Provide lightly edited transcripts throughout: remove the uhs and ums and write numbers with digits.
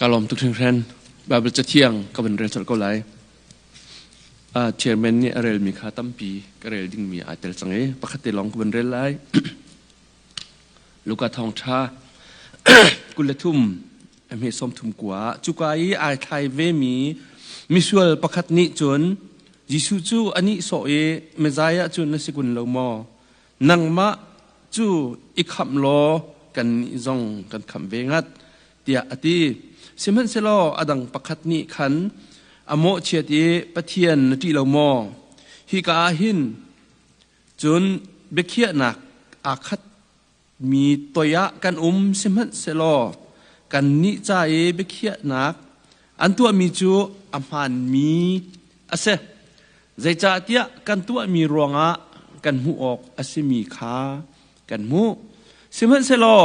Ka lawm tuk hringhran. Bible cathiang ka van rel colh ko lai. Chairman nih a relmi kha tampi ka rel dingmi aa tel cang i pakhat te lawng ka van rel lai. Luka thawngṭha 23 a hme 33 cuka i ai thlai vemi misual pakhat nih cun Jesuh cu a nihsawh i Messiah cu na si kun lo maw? Nangmah cu i khamh law kannih zong kan khamh ve ngat, tiah a ti. Sihmanhsehlaw a dang pakhat nih khan a mawhchiat i Pathian na ṭih lo maw? Hika ah hin cun biakhiahnak aa khat mi toi ah kan um sihmanhsehlaw kannih ca i biakhiahnak an tuahmi cu a hmaanmi a si. Zeicahtiah kan tuahmi ruangah kan hmuh awk a simi kha kan hmuh. Sihmanhsehlaw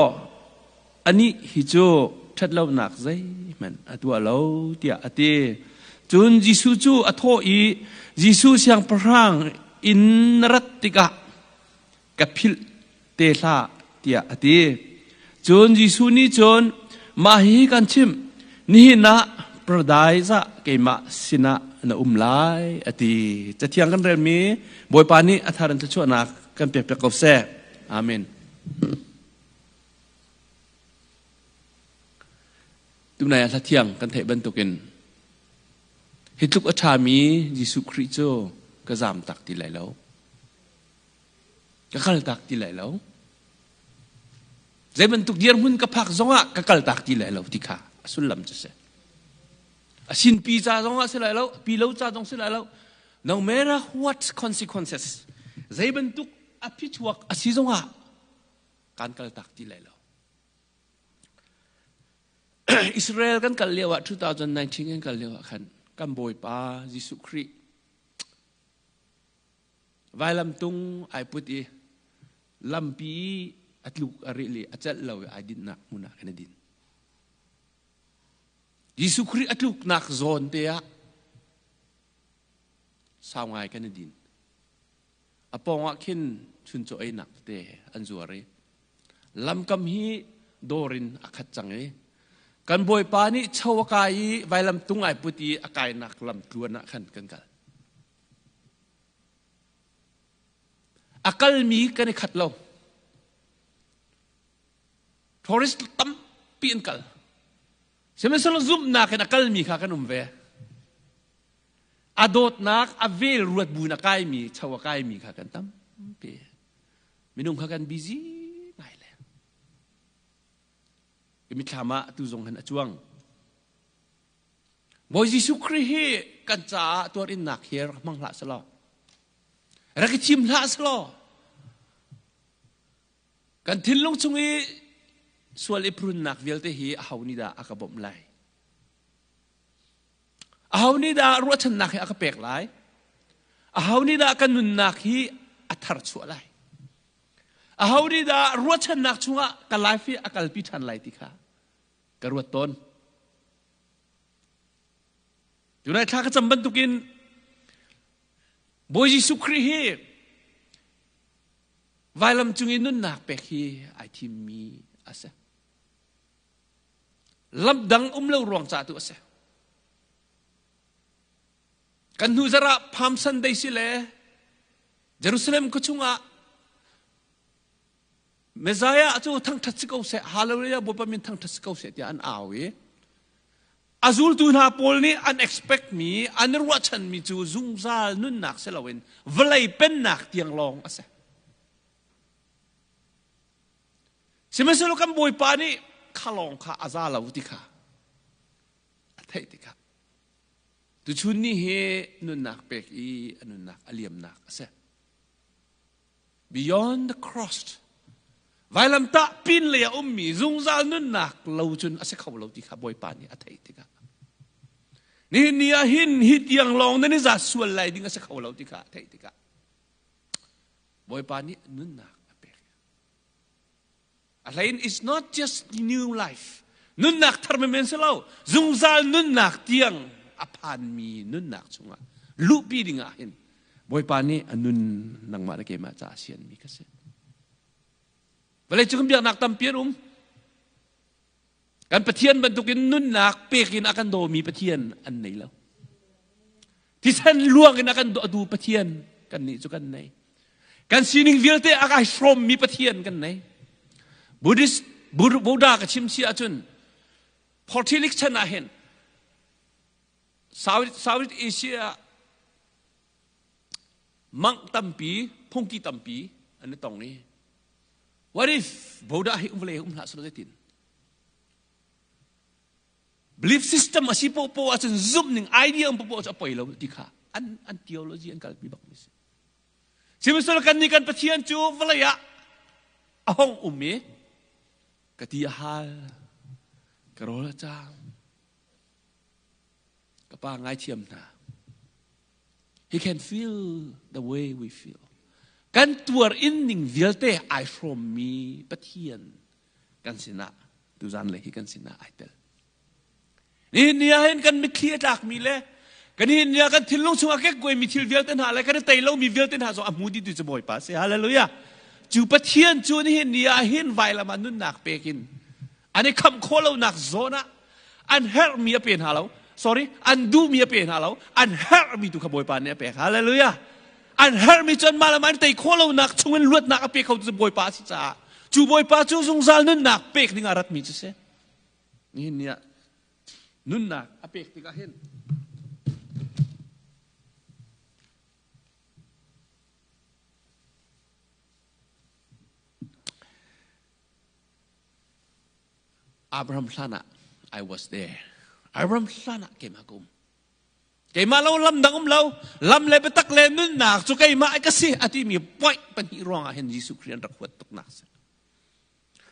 anih hi cu ṭhatlonak zeihmanh a tuah lo tiah a ti. Cun Jesuh cu a thawh i Jesuh siangpahrang inn na rat tikah ka philh te hlah tiah a ti. Cun Jesuh nih cun mah hihi kan chimh, nihin ah paradise ah keimah sinah na um lai a ti. Cathiang kan relmi Bawipa nih a thar in thluachuahnak kan pekpiak ko seh. Amen. Tunai ah hla thiang kan theih bantukin hi tluk a ṭhami Jesuh Khrih cu ka zaam tak ti lai lo. Ka kaltak ti lai lo. Zei bantuk dirhmun ka phak zongah ka kaltak ti lai lo ti kha a sullam cu si. A sinpi ca zongah si lai lo, pi lo ca zong si lai lo. No matter what consequences, zei bantuk a phichuak a si zongah kan kaltak ti lai lo. Israel kan kal lio ah 2019 kan kal lio ah khan kan Bawipa Jesuh Khrih Vailamtung ai put i lampi i a tluk a ril i a celh lo i ai dinhnak hmun ah khan a din. Jesuh Khrih a tluknak zawn te ah sau ngai kan i din. A pawng ah khin chuncaw einak tete an zuar i lamkam hi dawr in a khat cang i kan Bawipa nih cho a kai i vailamtung ai put i a kainak lam tluan ah khan kan kal. A kalmi kan i khat lo. Tourist tampi an kal. Sihmanhsehlaw zumhnak in a kalmi kha kan um ve. A dawtnak a vel ruat bu in a kaimi, cho a kaimi kha kan tampi. Minung kha kan busy ngai le. Mithlam ah tu zong hin a cuang. Bawi Jesuh Khrih hi kan caah tuarinnak hi rak hmang hlah selaw, rak i thim hlah selaw, kan thinlung chung i sual i prunnak vialte hi aho nih dah a ka bawmh lai? Aho nih dah ruahchannak hi a ka pek lai? Aho nih dah kan nunnak hi a thar chuah lai? Aho nih dah ruahchannak chungah ka life hi a kalpi ṭhan lai ti kha ka ruat tawn. Tunai thla ka cam bantukin Bawi Jesuh Khrih hi vailam cung i nunnak pek hi ai thimmi a si. Lam dang um lo ruang ca tu a si. Kan hnu zarh ah Palm Sunday si le Jerusalem khua chungah Messiah cu thangṭhat si ko seh, Hallelujah, Bawipa min thangṭhat si ko seh tiah an au i a zultu hna pawl nih an expect mi, an ruahchan mi cu zungzal nunnak si loin vawlei pennak tiang lawng a si. Sihmanhsehlaw kan Bawipa nih kha lawng kha a za lo ti kha a theih tikah tuchun ni hi nunnak pek i a nunnak a liamnak a si. Beyond the cross. Vailamtah pin lei a ummi zungzal nunnak lo cun a si kho lo ti kha Bawipa nih a theih tikah nihin ni ah hin hi tiang lawng nan i za sual lai ding a si kho lo ti kha a theih tikah Bawipa nih nunnak a pek. A hlein it's not just new life. Nunnak thar men si lo. Zungzal nunnak tiang a phanmi nunnak chungah luhpi dingah hin Bawipa nih a nun nangmah le keimah caah sianmi ka si. Vawlei cung biaknak tampi an um. Kan Pathian bantukin nunnak pekin a kan dawmi Pathian an nei lo. Thisen luang in a kan dawtu Pathian kan nih cu kan nei. Kan sining vialte a kai hrawmmi Pathian kan nei. Buddhist Buddha ka chim si ahcun Portilik chan ah hin South, South Asia mang tampi phungki tampi an i tong i what if Buddha hi um vale um hlah selaw zeitin belief system a si po po ahcun zumh ning idea um popo cu a poi lo ti kha an an theology an kalpi bak mi si sihmanhsehlaw kan nih kan Pathian cu vawlei ah a hong um i ka ti a hal ka rawl a cang Ka pa ngaithiam hna. He can feel the way we feel. Kan tuar in ning vialte ai hrawmmi Pathian kan sinah tuzan le hi kan sinah ai tel. Nihin ni ah hin kan mitthli a tlakmi le kan hin ni ah kan thinlung chungah kekkuaimi thil vialte hna le kan i tei lomi vialte hna zong a hmu dih tu cu Bawipa si. Hallelujah. Cu Pathian cu nihin ni ah hin vailam ah nunnak pekin an i khamh khawh lonak zawn ah an herhmi a pe hna lo sorry an duhmi a pe hna lo an herhmi tu kha Bawipa nih a pek hallelujah an herhmi cu anmah le an tei khawh lonak chungin luatnak a pe kho tu Bawipa a si caah cu Bawipa cu zungzal nunnak pek ding ah ratmi cu si nihin ni ah nunnak a pek tikah hin Abraham hlan ah I was there. Abraham hlan ah keimah ka um. Keimah lo lam dang um lo. Lam le biatak le nunnak cu keimah ka si a timi point pahnih ruangah hin Jesuh Khrih an rak huat tuknak si.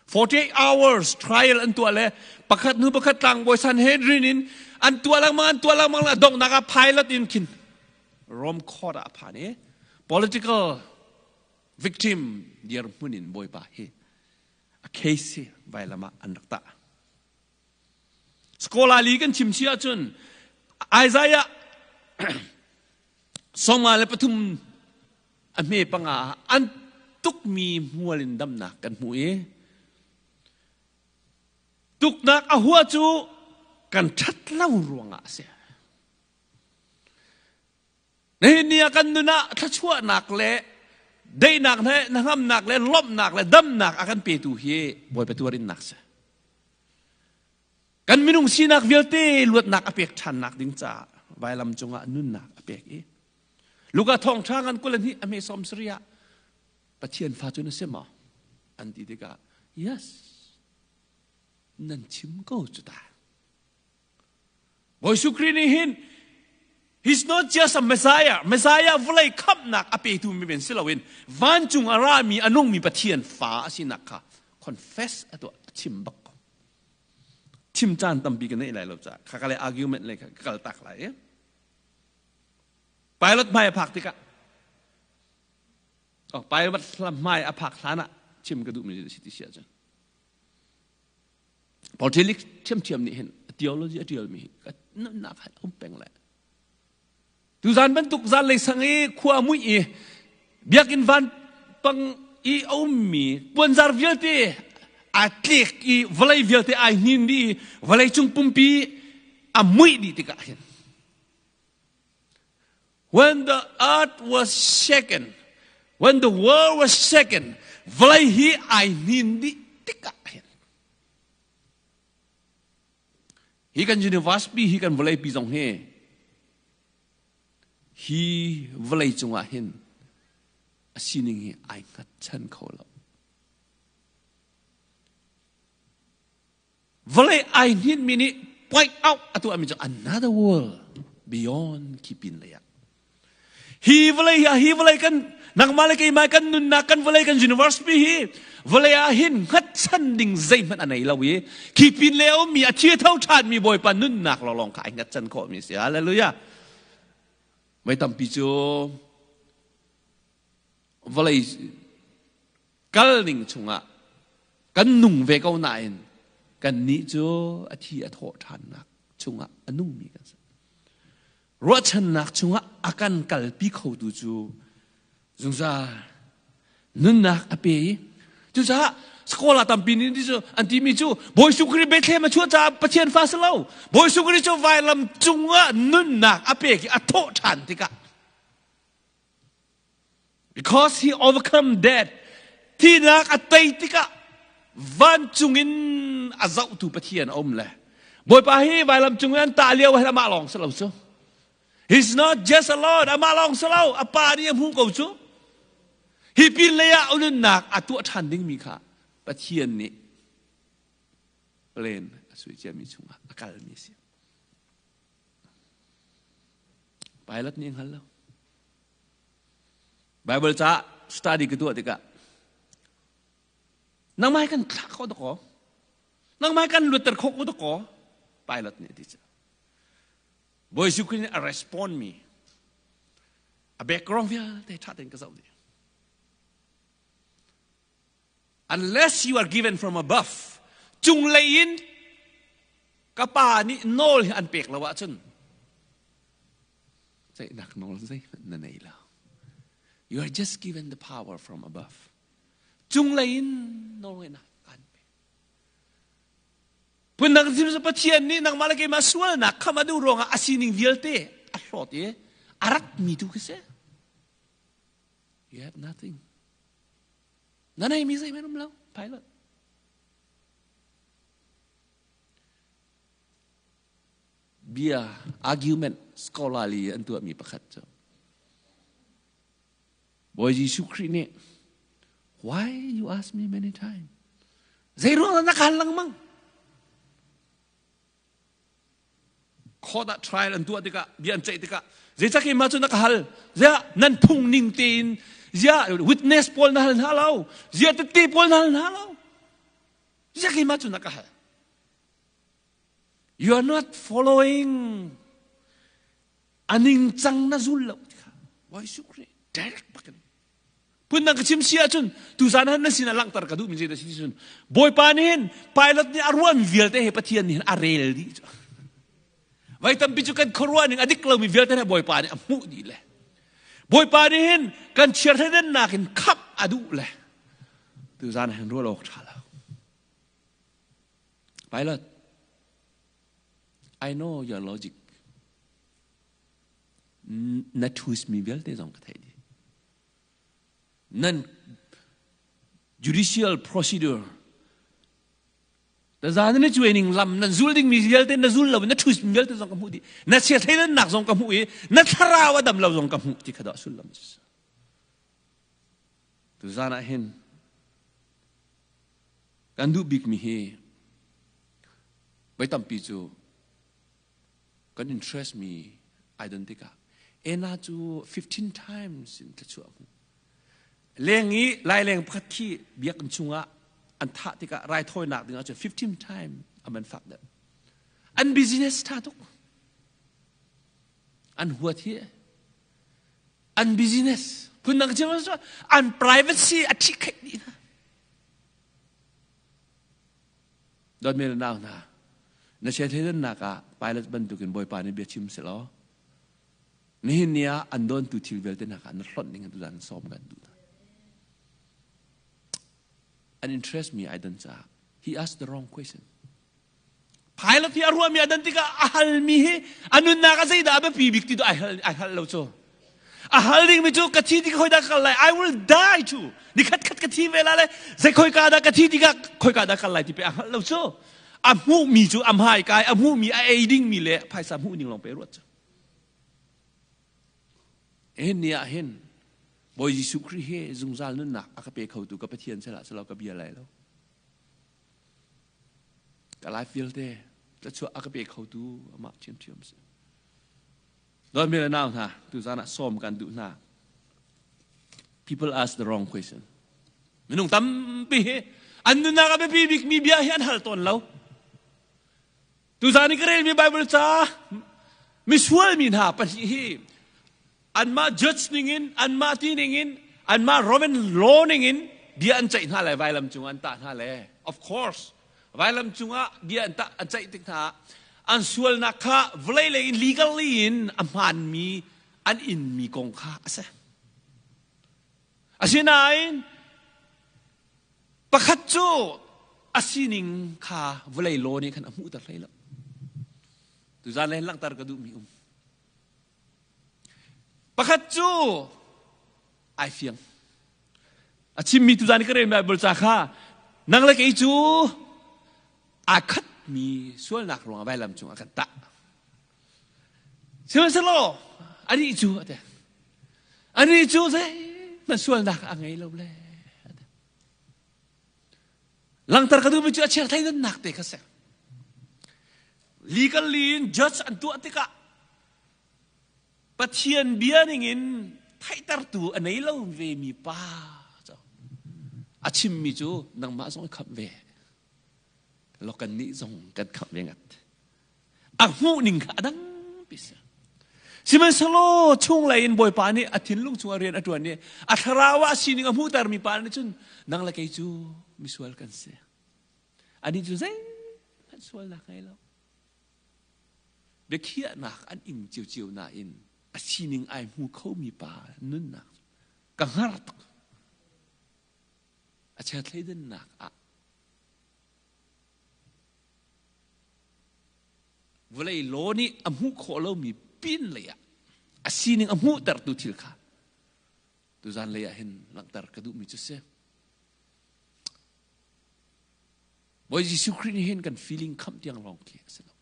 48 hours trial an tuah le pakhat hnu pakhat tlangbawi Sanhedrin in an tuah lengmang an tuah lengmang le donghnak ah Pilate in khin Rome court ah a phan i political victim dirhmun in Bawipa hi a case hi vailam ah an rak tah. Scholarly kan chim si ahcun Isaiah 53 a hme panga ah an tukmi hmual in damnak kan hmu i tuknak a hua cu kan ṭhat lo ruangah a si. Nihin ni ah kan nun ah thluachuahnak le daihnak le hnangamnak le lawmhnak le damnak a kan petu hi Bawipa tuarinnak si. Kan minung sinak vialte luatnak a pek ṭhannak ding caah vailam cungah nunnak a pek i Luka thawngṭha ngan 22 a hme 70 ah Pathian fa cu na si maw? An ti tikah yes nan chim ko cu ta. Bawi Jesuh Khrih nih hin He's not just a Messiah. Messiah vawlei khamhnak a petu mi men si loin vancung a rami a nungmi Pathian fa a sinak kha confess a tuah a chim bak ko. Chim caan tampi ka neih lai lo caah kha ka le argument le ka kal tak lai. Eh? Pilot hmai a phak tikah oh, pilot hmai a phak hlan ah chim ka duhmi si ti si ahcun Politics ṭhiamṭhiam nih hin theology a ṭialmi hi ka nunnak ah um peng le tuzan bantuk zanlei sang i khua muih i biakinn van pang i a ummi puanzar vialte aa tlek i vawlei vialte ai hnin dih i vawlei cung pumpi a muih dih tikah hin When the earth was shaken, when the world was shaken, vawlei hi ai hnin dih tikah hin hi kan university hi kan vawlei pi zong hi hi vawlei cungah hin a sining hi ai hngatchan kho lo. Vawlei ai hninmi nih point out a tuahmi cu another world beyond khi pin lei ah. Hi vawlei hi hi vawlei kan nangmah le keimah kan nunnak kan vawlei kan university hi vawlei ah hin hngatchan ding zeihmanh a nei lo i khi pin le a ummi a thi tho ṭhanmi Bawipa nunnak lawnglawng kha ai hngatchan khawhmi si. Hallelujah. Mei tampi cu vawlei kal ning chungah kan nung ve ko nain kannih cu a thi a thawh ṭhannak chungah a nungmi kan si. Ruahchannak chungah a kan kalpi khotu cu zungzal nunnak a pe i cucaah Scholar tampi nih cu an timi cu Bawi Jesuh Khrih Bethlehem a chuah caah Pathian fa si lo. Bawi Jesuh Khrih cu vailam cungah nunnak a pek i a thawh ṭhan tikah because he overcome death thihnak a tei tikah vancung in a zohtu Pathian a um le Bawipa hi vailam cung in an tah lio hin amah lawng si lo cu. He's not just alone amah lawng si lo a pa nih a hmuh ko cu. Hi pin lei ah nunnak a tuah ṭhan dingmi kha Pathian nih plan a sui ciami chungah a kalmi a si. Pilot nih a hngal lo. Bible ca study ka tuah tikah nangmah hi kan thlah kho dakaw nangmah hi kan luatter kho ko dakaw pilot nih a ti cu. Bawi Jesuh Khrih nih a respond mi a background vialte ṭha tein ka zoh dih. Unless you are given from above, cunglei in ka pa nih nawl hi an pek lo ahcun ceihnak nawl zeihmanh na nei lo. You are just given the power from above. Cunglei in nawlngeihnak an pek. Phundang chim cu Pathian nih nangmah le keimah sualnak kham a duh ruangah a sining vialte a hlawt i a ratmi tu khi si. You have nothing. Na neimi zeihmanh um lo, pilot. Bia argument scholarly an tuahmi pakhat cu Bawi Jesuh Khrih nih why you ask me many times? Zei ruang dah na ka hal lengmang? Court ah trial an tuah tikah bia an ceih tikah zeicah keimah cu na ka hal? Ziah nan phung ning tein ziah witness pawl na hal hna lo? Ziah tette pawl na hal hna lo? Ziah keimah cu na ka hal? You are not following a ningcang na zul lo ti kha Bawi Jesuh Khrih direct bakin phundang ka chim si ahcun tuzan han na sinah langhter ka duhmi zeidah si cun Bawipa nih hin pilot nih a ruahmi vialte he Pathian nih hin a rel dih cu voi tampi cu kan khuaruah ning a dik lomi vialte he Bawipa nih a hmuh dih le Bawipa nih hin kan chiarhledennak in khamh a duh le tuzan hin rual awk ṭha lo Pilot I know your logic. Na choose mi vialte zong ka theih dih. Nan judicial procedure tazan na cuai ning lam nan zul ding mi vialte na zul lo na choose mi vialte zong ka hmuh dih. Na chia thleidannak zong ka hmuh i na thlarau a dam lo zong ka hmuh ti kha dah sullam cu. Tuzan ah hin kan duh bik mi hi voi tampi cu kan interest mi ai don tikah ena cu 15 times in thluachuah hmu leng i laileng pakhat khi biakinn chungah an thah tikah raithawinak dingah cun 15 time a man fak deuh an business tha tuk an huat hi an business phundang chim an privacy a ṭhih kheih dih hna Dawtmi le nau hna, na siathleidannak ah pilot bantukin Bawipa nih bia chim selaw, nihin ni ah an dawntu thil vialte hna kha na hlonh ding in tuzan sawm kan duh hna. An interest mi ai dan caah he asked the wrong question. Pilot hi a ruahmi a dan tikah a halmi hi a nunnak ah zeidah a biapi bik ti tu ai hal, ai hal lo cu. A hal dingmi cu ka thi tik khoi dah kal lai I will die too. Ni khat khat ka thi ve la le zei khoi ka dah ka thi tikah khoi ka dah kal lai ti pe a hngalh lo cu. A hmuhmi cu a hmai kai a hmuhmi a ei dingmi le phaisa hmuh ning lawng pe ruat cu. Hin ni ah hin Bawi Jesuh Khrih hi zungzal nunnak a ka pe khotu ka Pathian sela selo ka bia lai lo. Ka life vialte tlachuah a ka pe khotu amah ṭhiamṭhiam si. Dawtmi le nau hna, tuzan ah sawm kan duh hna. People ask the wrong question. Minung tampi hi an nunnak a biapi bikmi bia hi an hal tawn lo. Tuzan i ka relmi Bible ca misual mi hna pahnih hi anmah judge ningin anmah ti ningin anmah Roman law ningin bia an ceih hna le vailam cung an tah hna le of course vailam cungah bia an tah an ceih tik hna an sualnak kha vawlei lei in legally in a hmaanmi an inmi kong kha a si asinain. Pakhat cu a sining kha vawlei law nih khan a hmuhter hlei lo. Tuzan le langhter ka duhmi um. Pakhat cu ai fiang. A chimmi tuzan i ka rel Bible ca kha nang le kei cu aa khatmi sualnak ruangah vailam cung a kan tah. Sihmanhsehlaw anih cu a ti. Anih cu zeihmanh sualnak a ngei lo le. Langter ka duhmi cu a chia thleidannak te kha si. Legally in judge an tuah tikah Pathian bia ningin theihtertu a nei lo ve mi pa a chimmi cu nangmah zong i khamh ve. Lo kan nih zong kan khamh ve ngat. A hmuh ning kha a dang pi si. Sihmanhsehlaw chunglei in Bawipa nih a thinlung chungah rian a ṭuan i a thlarau ah sining a hmuhtermi pa nih cun nang le kei cu misual kan si. Anih cu zeihmanh sualnak ngei lo. Biakhiahnak an ing ciocio nain a sining ai hmu khomi pa nunnak ka hngar tuk. A chia thleidannak ah Vawlei law nih a hmuh khawh lomi pin lei ah a sining a hmuhtertu thil kha tuzan lei ah hin langhter ka duhmi cu si. Bawi Jesuh Khrih nih hin kan feeling khamh tiang lawng khi a si lo.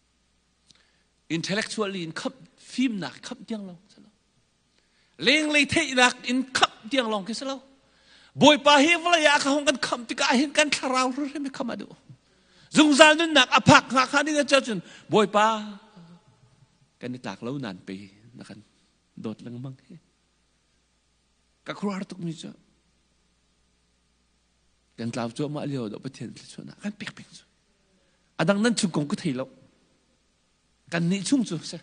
Intellectually in khamh fimnak khamh tiang lawng si lo. Lenglei theihnak in khamh tiang lawng khi si lo. Bawipa hi vawlei ah ka hong kan khamh tikah hin kan thlarau hrimhrim hi khamh a duh. Zungzal nunnak a phak hnga kha ding cun Bawipa kan i tlak lo nan pe na kan dawt lengmang hi. Ka khuaruahhar tuk mi cu kan tlau cuahmah lio do Pathian thluachuahnak kan pek peng cu. A dang nan chung kong ka thei lo. Kan nih chung cu si.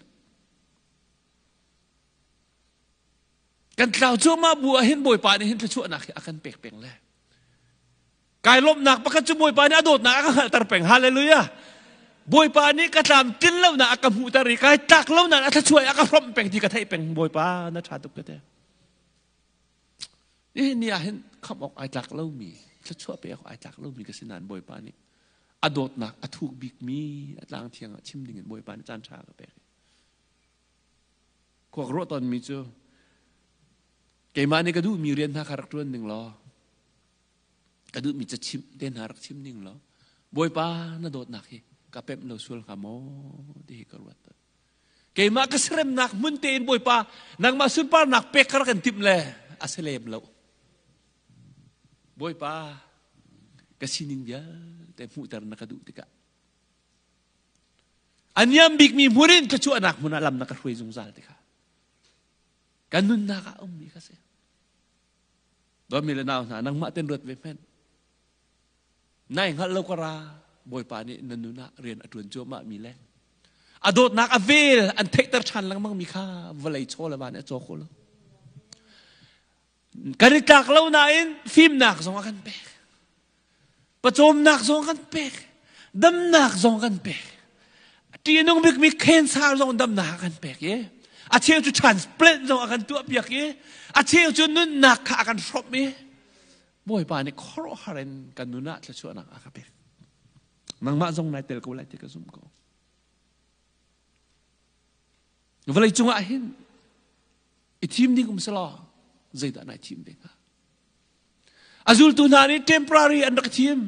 Kan tlau cuahmah bu ah hin Bawipa nih hin thluachuahnak hi a kan pek peng le. Kai lawmhnak pakhat cu Bawipa nih a dawtnak a ka hngalhter peng. Hallelujah. Bawipa nih ka tlam tlin lonak a ka hmuhter i kai tlak lonak a thluachuah a ka hrawmh peng ti ka theih peng. Bawipa na ṭha tuk ka ti. Nihin ni ah hin khamh awk ai tlak lomi, thluachuah pek awk ai tlak lomi ka si nain Bawipa nih a dawtnak a thuk bikmi a tlang thiang ah chim dingin Bawipa nih caan ṭha a ka pek. Khua ka ruah tawnmi cu keimah nih ka duhmi rian hna kha rak ṭuan ning law ka duhmi cachimh te hna rak chim ning law Bawipa na dawtnak hi ka pemh lo sual hnga maw ti hi ka ruat tawn. Keimah ka seremnak hmun tein Bawipa nangmah sunparnak pek kha rak kan timh le a si lem lo. Bawipa ka sining vialte hmuhter na ka duh tikah A niam bikmi hmun in thluachuahnak hmun ah lam na ka hruai zungzal ti kha kan nunnak ah ummi kha si. Dawmi le nau hna nangmah ten ruat ve hmenh. Nai hngalh lo ka ra Bawipa nih na nun ah rian a ṭuan cuahmah mi le a dawtnak a vel an theihter ṭhan lengmang mi kha vawlei chaw le van nih a caw kho lo. Kan i tlak lo nain fimnak zong a kan pek. Pawcawmnak zong a kan pek. Damnak zong a kan pek. Ṭih a nung bikmi cancer zong damnak a kan pek i a cheu cu transplant zong a kan tuahpiak i a cheu cu nunnak kha a kan hrawmh i Bawipa nih khuaruahhar in kan nun ah thluachuahnak a ka pek. Nangmah zong nai tel ko lai ti ka zumh ko. Vawlei cungah hin i thim ding um selaw zeidah nai thim ve hnga? A zultu hna nih temporary an rak thim.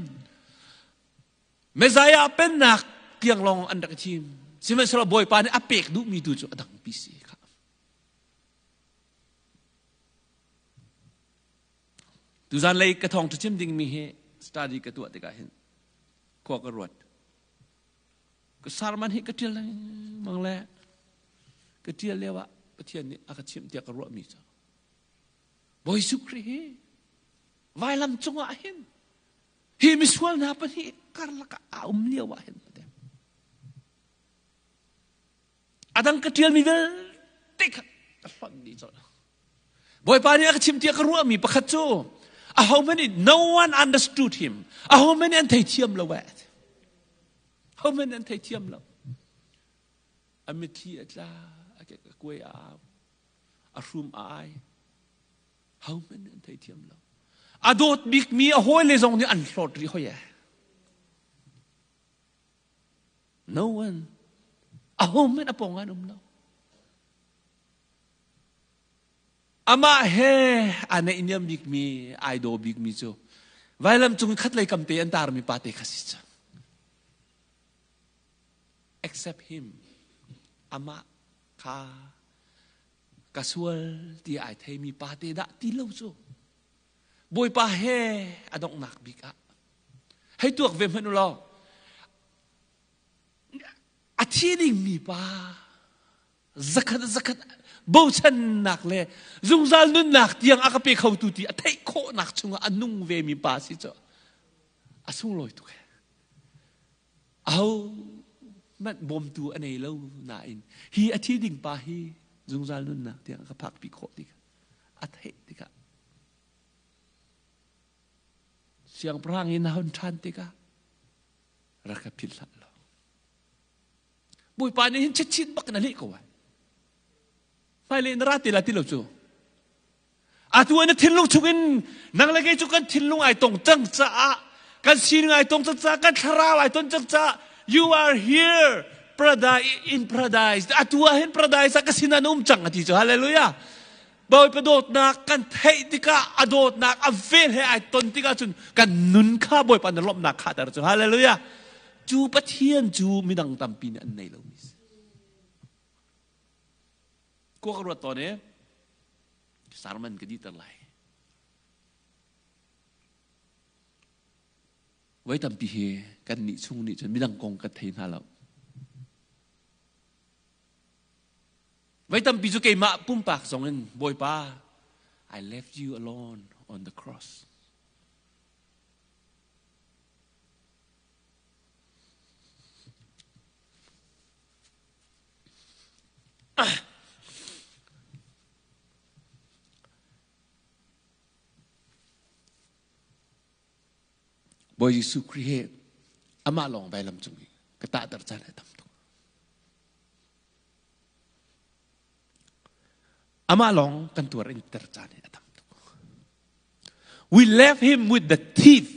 Messiah pennak tiang lawng an rak thim. Sihmanhsehlaw Bawipa nih a pek duhmi tu cu a dangpi si kha. Tuzan lei ka thawng chim dingmi hi study ka tuah tikah hin khua ka ruat. Ka sarman hi ka ṭial lengmang le ka ṭial lio ah Pathian nih a ka chimh tiah ka ruahmi cu Bawi Jesuh Khrih hi vailam cungah hin hi misual hna pahnih karlak ah a um lio ah hin a dang ka ṭialmi vialte kha ka hlonh dih colh. Bawipa nih a ka chimh tiah ka ruahmi pakhat cu ahohmanh nih no one understood him. Ahohmanh nih an theithiam lo eh. Ahohmanh nih an theithiam lo. A mitthli a tla, a kek a kuai a au, a hrum a ai. Ahohmanh nih an theithiam lo. A dawt bikmi a hawile zong nih an hlawt rih hoi ee. No one. A hom in a pawng an um lo. Amah he a neihniam bikmi, ai daw bikmi cu vailam cung i khatlei kam te an tarmi pa te kha si cang. Except him. Amah kha ka sual ti ai theimi pa te dah ti lo cu. Bawipa he a donghnak bik ah hei tuak ve hmanh u law a thi dingmi pa zakhat zakhat bochannak le zungzal nunnak tiang a ka pe khotu ti a theih khawhnak chungah a nung vemi pa si cu a sunglawi tuk he aho hmanh bawmtu a nei lo nain hi a thi ding pa hi zungzal nunnak tiang a ka phakpi khawh ti a theih tikah siangpahrang in a hun ṭhan tikah rak ka philh hlah law Bawipa nih hin chitchin bak in a leh ko ai hmailei na ra te la ti lo cu atu na thinlung chungin nang le kei cu kan thinlung ai tong cang caah kan sining ai tong cang caah kan thlarau ai ton cang caah you are here paradise in paradise atu ah hin paradise ah ka sinah na um cang a ti cu hallelujah Bawipa dawtnak kan theih tikah a dawtnak a vel he ai ton tikah cun kan nun kha Bawipa na lawmhnak kha ter cu hallelujah cu Pathian cu midang tampi nih an nei lomi si kua ka ruat tawn i sermon ka dihter lai voi tampi hi kan nih chung nih cun midang kong kan thei hna lo Voi tampi cu keimah pumpak zong in Bawipa, I left you alone on the cross. Bawi Jesuh Khrih he amah lawng vailam cung i ka tahter caan a tam tuk. Amah lawng kan tuar in ter caan hi a tam tuk. We left him with the thief.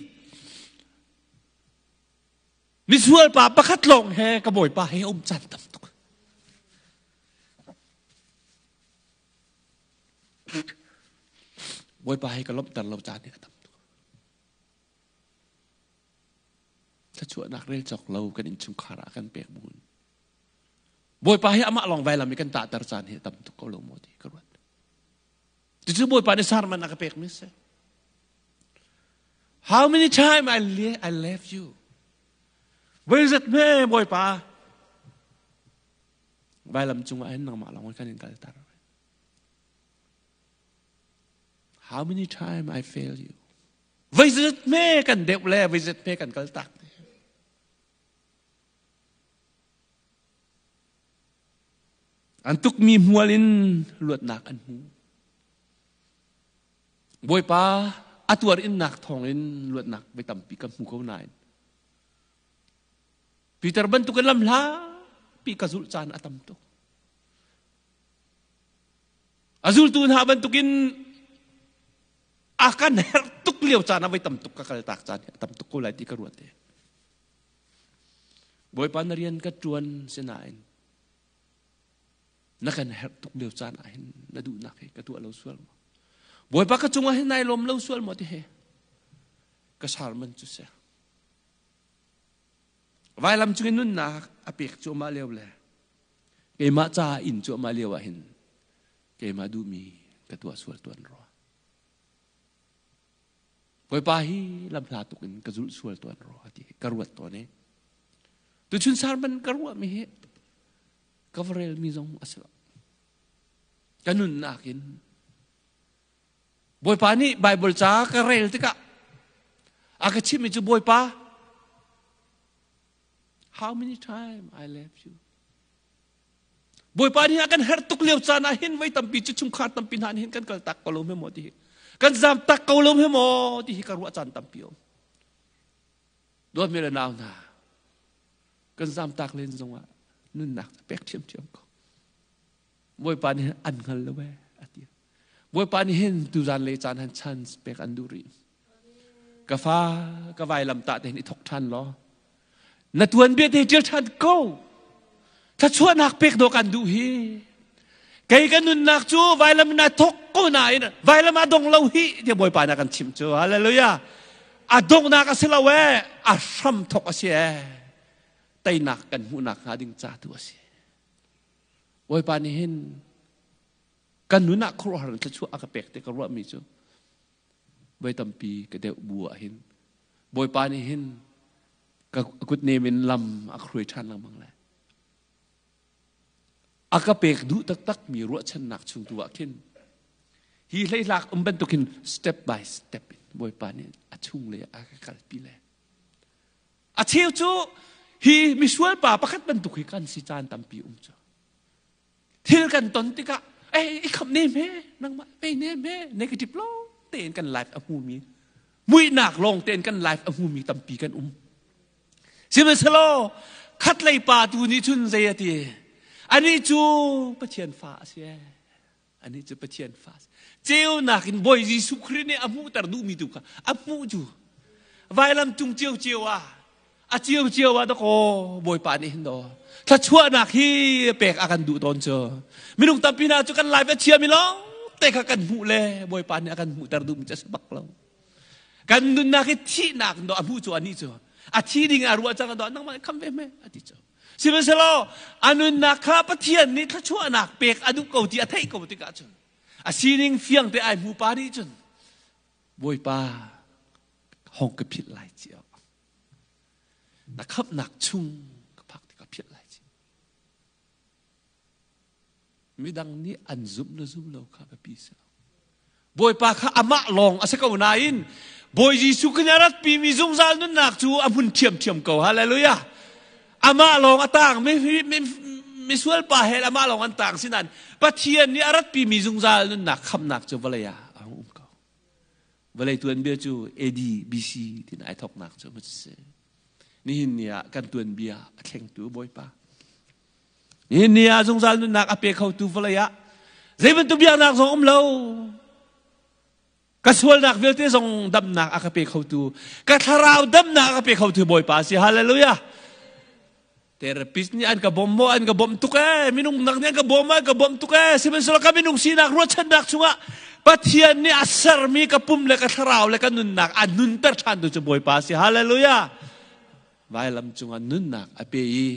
Misual pa pakhat lawng he ka bawipa he um caan tam tuk. Bawipa he ka lawmhter lo caan hi a tam tuk. Thluachuahnak rel cawk lo kan innchungkhar ah kan pek buin. Bawipa hi amah lawng vailam i kan tahter caan hi a tam tuk ko lo maw ti ka ruat. Cucu Bawipa nih sarman a ka pek mi si. How many time I, I left you? Voi zat me Bawipa. Vailam cungah hin nangmah lawng kan in kalter. How many time I fail you? Voi zat me kan deuh le voi zat me kan kal tak. An tukmi hmual in luatnak an hmu. Bawipa a tuar innak thawngin luatnak voi tampi kan hmu ko nain Peter bantukin lam hlapi ka zulh caan a tam tuk. A zultu hna bantukin a kan herh tuk lio caan ah voi tam tuk ka kal tak caan a tam tuk ko lai ti ka ruat te. Bawipa na rian ka ṭuan sinain na kan herh tuk lio caan ah hin na duhnak hi ka tuah lo sual maw? Bawipa ka cungah hin nai lawm lo sual maw ti he ka sarman cu si. Vailam cungin nunnak a pek cuahmah lio le keimah ca in cuahmah lio ah hin keimah duhmi ka tuah sual tuan rua. Bawipa hi lamhla tuk in ka zulh sual tuan rua ti ka ruat tawn i tuchun sermon ka ruahmi hi ka va relmi zong a si lo. Ka nunnak in Bawipa nih Bible ca ka rel tikah a ka chimhmi cu Bawipa how many time I left you Bawipa nih a kan herh tuk lio caan ah hin voi tampi cu chungkhar tampi hna nih hin kan kal tak ko lo hme maw ti hi kan zam tak ko lo hme maw ti hi ka ruah caan tampi um dawtmi le nau hna kan zam tak len zongah nunnak pek ṭhiamṭhiam ko Bawipa nih an hngal lo e a ti Bawipa nih hin tuzan le caan han chance pek an duh rih. Ka fa, ka vailam tah te hin i thok ṭhan law na tuanbia te ṭial ṭhan ko. Thluachuahnak pek dawh kan duh hi. Kei ka nunnak cu vailam in ai thok ko nain vailam ah dong lo hi tiah Bawipa nih a kan chimh cu. Hallelujah. A donghnak a si lo ee, a hram thok a si ee. Teinak kan hmuhnak hnga ding ca tu a si. Bawipa nih hin kan nun ah khuaruahhar in thluachuah a ka pek ti ka ruahmi cu voi tampi ka deuh bu ah hin Bawipa nih hin ka kut nem in lam a ka hruai ṭhan lengmang lai. A ka pek duh taktak mi ruahchannak chung tu ah khin hi hleihlak um bantukin step by step in Bawipa nih a chung le a ka kalpi le a cheu cu hi misual pa pakhat bantuk hi kan si caan tampi um cu thil kan ton tikah ei i khamh ne me nangmah ei ne me negative lawng tein kan life a hmumi muihnak lawng tein kan life a hmumi tampi kan um. Sihmanhsehlaw khatlei pa tu nih cun zei a ti? Anih cu Pathian fa a si. Anih cu Pathian fa. Ceunak in Bawi Jesuh Khrih nih a hmuhter duhmi tu kha a hmuh cu vailam cung ciocio ah a ciocio ah dakaw Bawipa nih hin daw thluachuahnak hi pek a kan duh tawn cu. Minung tampi hna cu kan life a chiami lawng te kha kan hmuh le Bawipa nih a kan hmuhter duhmi cu a si bak lo. Kan nunnak hi thihnak in a hmuh cu anih cu a thi ding a ruah cang do nangmah kham ve me a ti cu. Sihmanhsehlaw a nunnak kha Pathian nih thluachuahnak pek a duh ko ti a theih ko tikah cun a sining fiang te ai hmu pa nih cun Bawipa hong ka philh lai cio na khamhnak chung ka phak tikah philh lai ci. Midang nih an zumh le zum lo kha biapi si lo. Bawipa kha amah lawng a si ko nain Bawi Jesuh Khrih nih a ratpimi zungzal nunnak cu a hmun ṭhiamṭhiam ko. Hallelujah. Amah lawng a tang mi, mi, misual pa he amah lawng an tang sinan Pathian nih a ratpimi zungzal nunnak khamnak cu vawlei ah a hung um ko. Vawlei tuanbia cu AD BC tin ai thoknak cu ma si. Nihin ni ah kan tuanbia a thlengtu Bawipa. Nihin ni ah zungzal nunnak a pe khotu vawlei ah zei bantuk biaknak zong um lo. Ka sualnak vialte zong damnak a ka pe khotu, ka thlarau damnak a ka pe khotu Bawipa si. Hallelujah. Therapist nih an ka bawm maw an ka bawmh tuk ee minung nak nih an ka bawm an ka bawmh tuk ee sihmanhsehlaw ka minung sinak ruahchannak chungah Pathian nih a sermi ka pum le ka thlarau le ka nunnak a nunter ṭhan tu cu Bawipa si. Hallelujah. Vailam cungah nunnak a pe i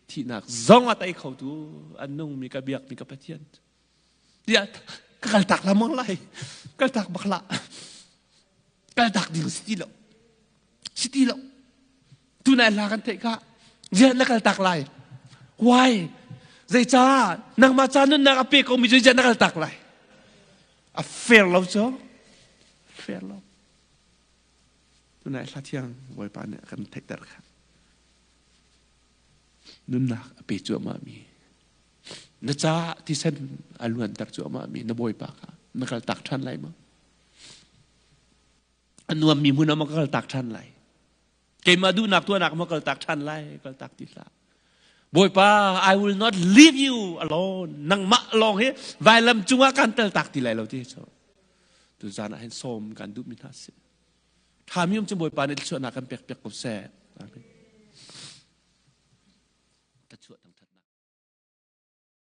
thihnak zong a tei khotu an nungmi ka biakmi ka Pathian. Tiah ka kaltak lamang lai. Kaltak bak la. Kaltak ding si ti lo. Si ti lo. Tunai hla kan theih kha ziah na kaltak lai? Why? Zeicah nangmah ca nunnak a pe komi cu ziah na kaltak lai? A fair lo cu. Fair lo. Tunai hla thiang Bawipa nih a kan theihter kha. Nunnak a pe cuahmah mi na ca thisen a luanter cuahmah mi na Bawipa kha na kaltak ṭhan lai maw? A nuammi hmun ah maw ka kaltak ṭhan lai? Keimah duhnak tuahnak maw kaltak ṭhan lai? Kaltak ti hlah. Bawipa, I will not leave you alone. Nangmah lawng hi vailam cungah kan teltak ti lai lo ti cu. Tu zan ah hin sawm kan duhmi hna si. Ṭhami um cu Bawipa nih thluachuahnak kan pek piak ko seh. Amen.